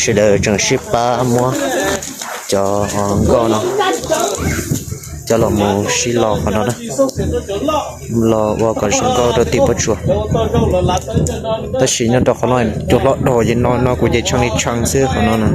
Sawv daws tseem sib pab muab cov nkauj no coj los mus sib lo qhov no na, los ua kom zoo nkauj rau tim pob tsuas. Tab sis nyob rau qhov no cua hlob dhau ces no no kuv ces tshee li tshee xwb qhov no na.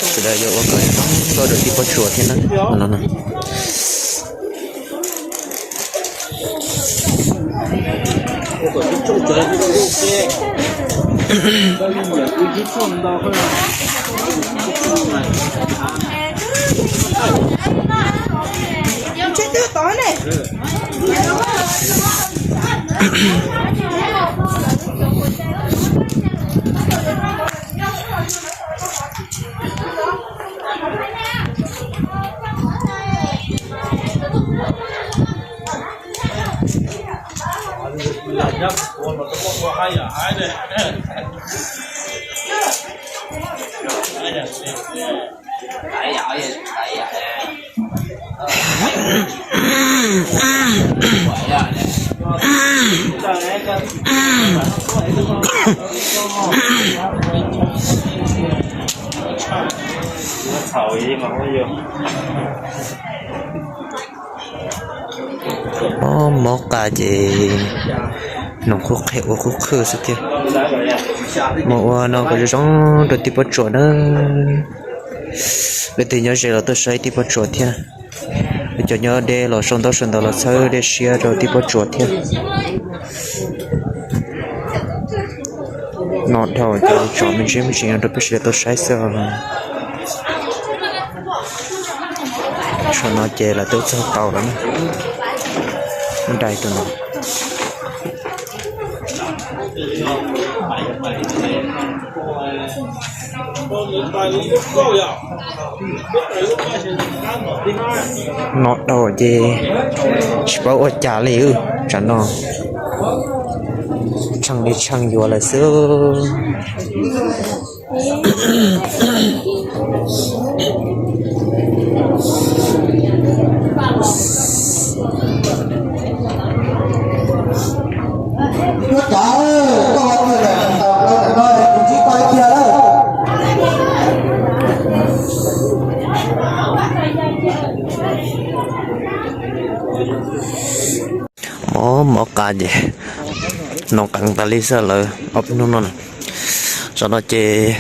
Sawv daws yuav ua kom zoo nkauj rau tim pob tsuas thiab na. Mob mob qa ces noog qhuab qhia ua qhuab qhwj xwb thiab. Mus ua no kom zoo zoo rau tib pob tsuas na. Leej twg nyob ze los tuaj saib tib pob tsuas thiab. Cov nyob deb los sau ntaub sau ntawv los txhawb dej siab rau tib pob tsuas thiab. No dhau cov tsom me ntsis me ntsis rau peb sawv daws tau saib xwb. Tsam no ces lawv twb txog tau lawm na. Dai tus no. No dhau ces tsis paub ua cas li, tsam no tsheej li tsheej yuav lawm xwb. Mob mob qa ces no qees tas li xwb lawm ob peb hnub no. Tsam no ces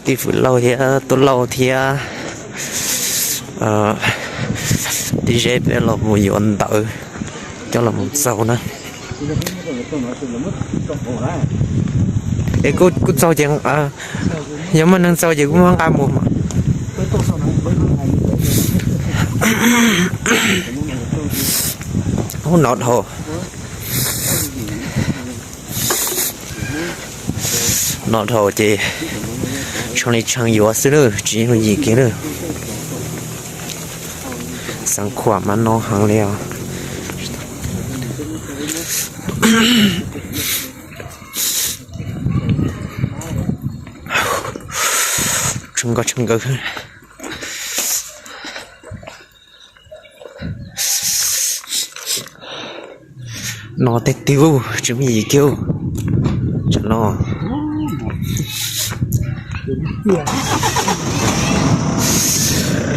tij Fwm Lauj thiab Tub Lauj thiab tij Zeb peb los mus yuav ntawv coj los mus txaug na. Es kuj txaug ces yog muaj neeg txaug ces kuj muab nqa mus mas. Ub, no dhau. No dhau ces tsheej li tsheej yuav xwb na, tsis yooj yim kiag na. Xeev Khuam mas no heev li os. Tshee nkauj tshee nkawd. No tej twg tsis muaj yim kiag. Tsam no,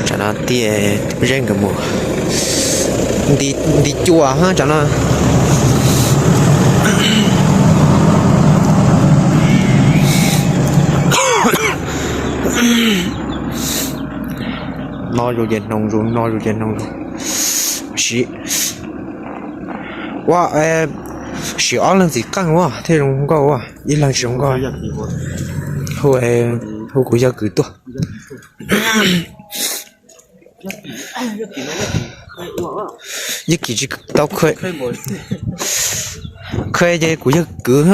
tsam no tiaj zeb nkawd mus nti cua hab tsam no. No zus ces hnoos zus, no zus ces hnoos zus. Ua, sim ob leeg txiv qeej ua thiaj zoo nkauj ua, ib leeg tsis zoo nkauj. Hu, hu kuv yawg kwv tuaj. Yawg Kim tsis tau, kha ces kuv yawg kwv,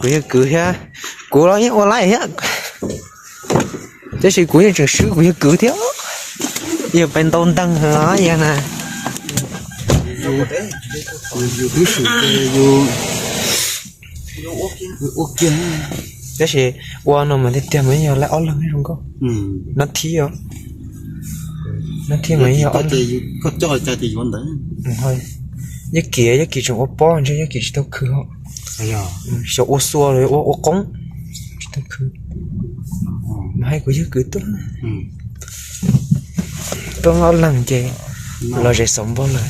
kuv yawg kwv thiab. Kuv los yeej ua laib thiab, tab sis kuv yeej tseem swb kuv yawg kwv thiab. Yawg pais ntau nteeg yawg na. Yus twb swm ces yus ua kiag. Tab sis ua no mas tiag tiag mas yog laib ob leeg zoo nkauj. Nab thib os, nab thib mas yog ob leeg. Yawg Kim, Yawg Kim tseem ua pob ntshe Yawg Kim tsis tau khwv os. Xyov ua xua los ua, ua qoob, tsis tau khwv. Mas hais kuv yawg kwv tuaj, tuaj ob leeg ces los zem xaus npaum lawm.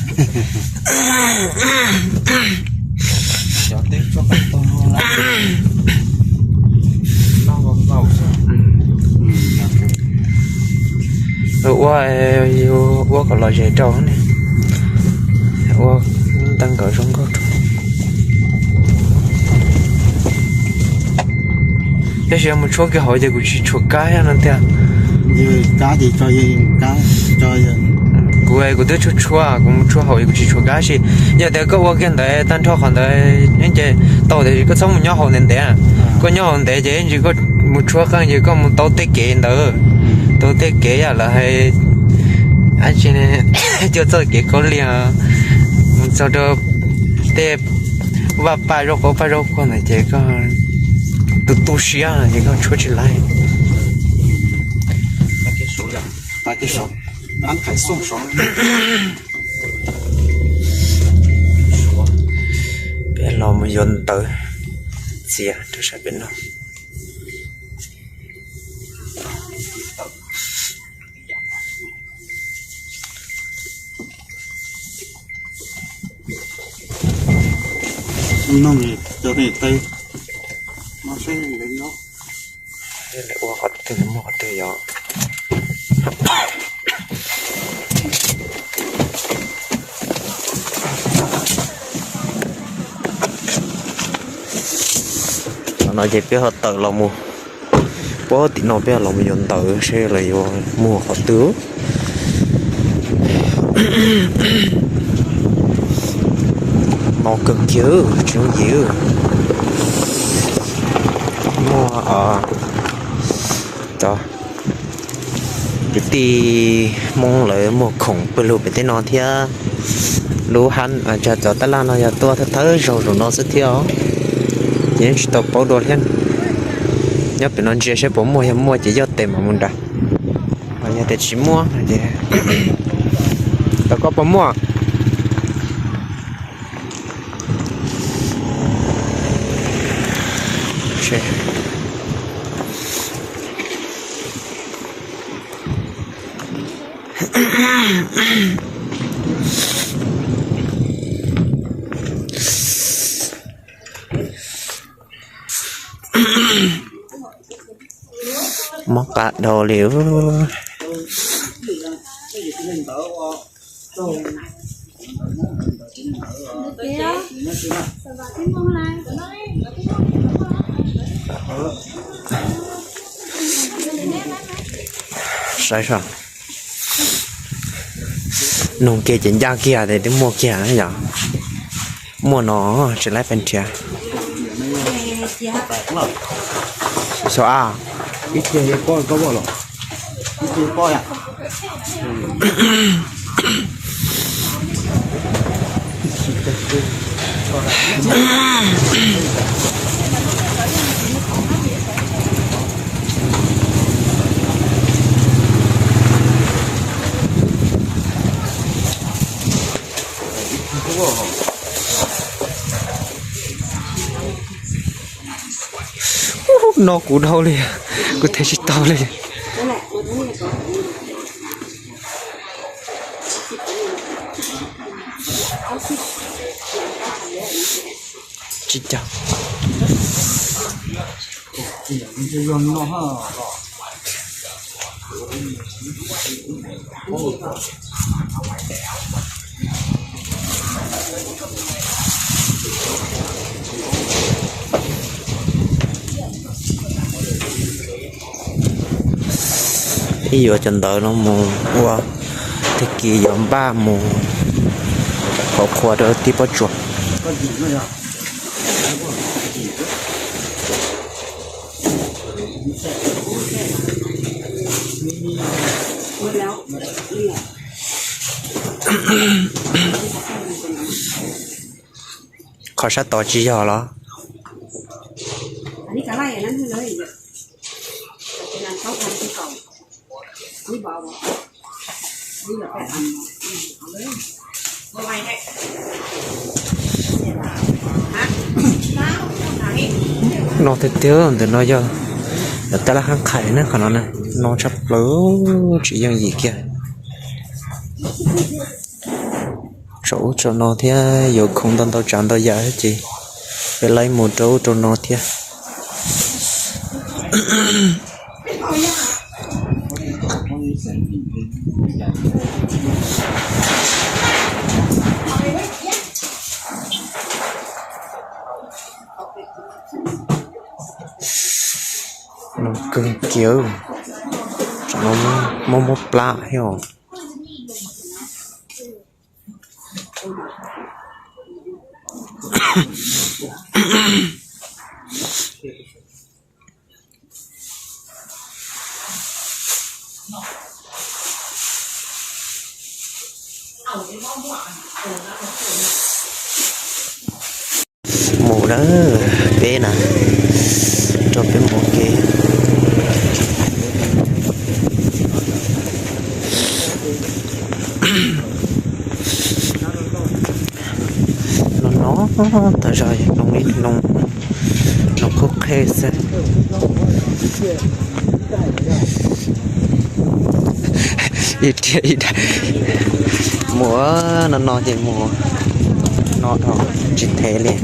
Ua, ua kom los zem rau ne, ua ntej nkawd zoo nkauj rau. Tab sis yog mus tshuab kiag hauv ces kuv tsis tshuav kab thiab no tiag. Kuv, kuv twb tshuab tshuab, kuv mus tshuab hauv es kuv tsis tshuav kab, tab sis yog tias koj ua kiag ntawd tag nrho qhov ntawd ces tau, tiam sis koj txhob mus nyob hauv ntev ntev. Koj nyob hauv ntev ces ib ntsis koj mus tshuab qeej ces koj mus tau tej kev ntawd, tau tej kev yam lawv hais, dab tsi, cuaj txoj kev kaub lig, mus txog rau tej vaj paj zaub qaub paj zaub qhuav ntawd ces koj tu tu siab ces koj tshuab tsis laib. Peb los mus yuav ntawv txias rau sab pem no. Ua qhov twg muaj qhov twg yog. Qhov no ces peb ho tawm los mus, puag tim no peb ho los mus yuav ntawv seb lawv yuav muag qhov twg. No kawg kiag tsis yooj yim. Muaj cov kwv tij Hmoob lawv muag khoom pawg lug pem tej no thiab. Lub hab, cov tab laj no yog tuaj thawj thawj zaug zaum no xwb thiab os, ces yeej tsis tau paub dua thiab. Nyob pem no ntsia seb puas muaj, yog muaj ces yoj tes mam mus nram, yog tias tsis muaj ces tau koj puas muaj. Mob qa dhau li. Saib, nug kiag ces ncaj kiag tias twb muaj kiag yom. Muaj no tsis laib pes nrhiav. Xyov a. No kuv dhau li, kuv thev tsis tau li. Tsis cas. Ib yuav cov ntawv no mus ua, tag kis yuav npaj mus qhov qhua rau tib pob tsuas. Qhov sab tod tsis yog los? No tiag tiag, ntawm no yog tab laj hab qhais ne, qhov no no tshaj plaws, tsis yooj yim kiag. Tsaum ub tsaum no thiab, yuav khoom ntau ntau tsav ntau yam ces peb laib mus rau ub rau no thiab. No kawg kiag, muaj muab plab thiab os. Mus na, peb na, rau peb mus kev. No no, tas zog no, no qub qheb xwb. Ib tiag ib daim. Mus no no ces mus no dhau, tsis thev li.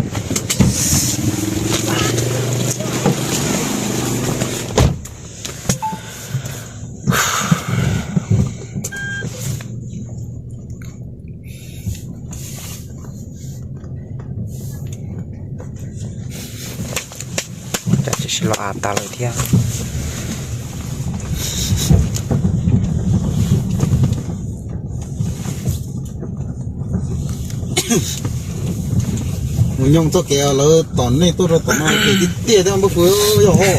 Cas tsis los av tas lawm thiab. Mus nyoog txoj kev lawv tom nej tuaj rau tom no ces tiaj tiaj thiab npawg Fwm, yog ho.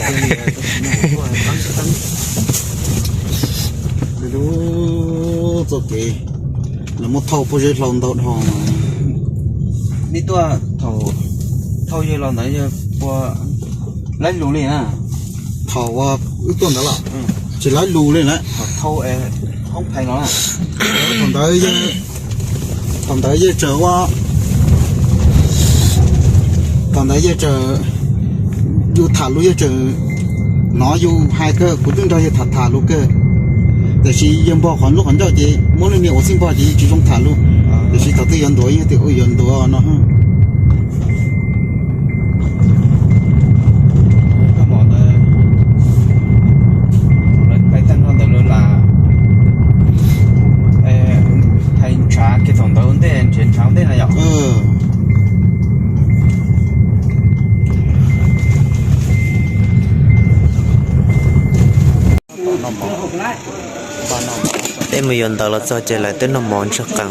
Txoj kev lawv muab thauj pob zeb hlau ntau dhau. Nej tuaj thaum thauj yawg los ntawd yog puas laib lus li na? Thaum wb tuaj ntawd los tsis laib lus li na. Thaum ntawd, thaum ntawd yawg tseem ua, thaum ntawd yawg tseem, yus tham lus yawg tseem hnov yus hais kawg, kuv twb nrog yawg tham tham lus kawg. Tiam sis yawg npog qhov nruab qhov ncauj ces muab lub niag ua txij npog ces tsis zoo tham lus. Tiam sis thaum twg yuav ntuav yog tias yuav ntuav no. Lawv pais tag nrho ntawd lawv lam hais ntshav kiag thaum ntawd ntej, nrhiav ntshav ntej na yom. Peb mus yuav ntawv los txog ces lawv twb noj mov ntsaj qees.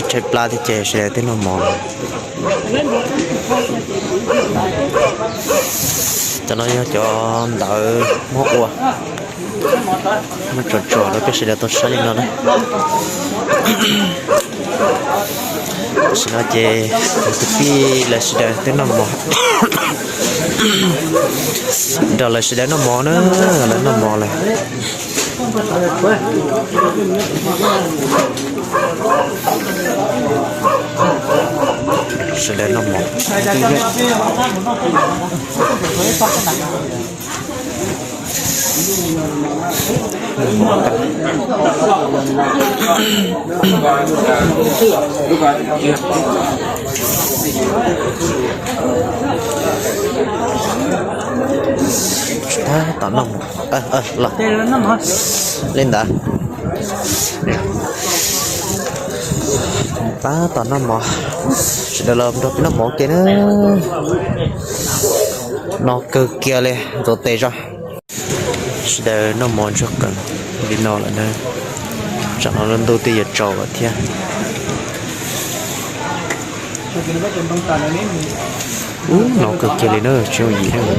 Tshaib plab thiab ces sawv daws twb noj mov. Cov no yog cov ntawv muab ua. Muab tso tso rau peb sawv daws tau saib li no na. Tam sim no ces kuv tus tij lawv sawv daws twb noj mov. Nrog lawv sawv daws noj mov na, lawv noj mov lawm. Sawv daws noj mov. Tab tom noj mov los li ntawd. Tab tom noj mov, sawv daws los nrog peb noj mov ua ke na. No kawg kiag li, ntxuav tes zog. Sawv daws noj mov ntsuag qees li no lawm na. Tsam no lub ntuj twb yuav tsaus lawm thiab. Ub, no kawg kiag li na, tsis yooj yim na.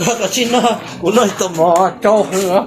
Koj tsis noj, kuv noj tau mov tsau heev os.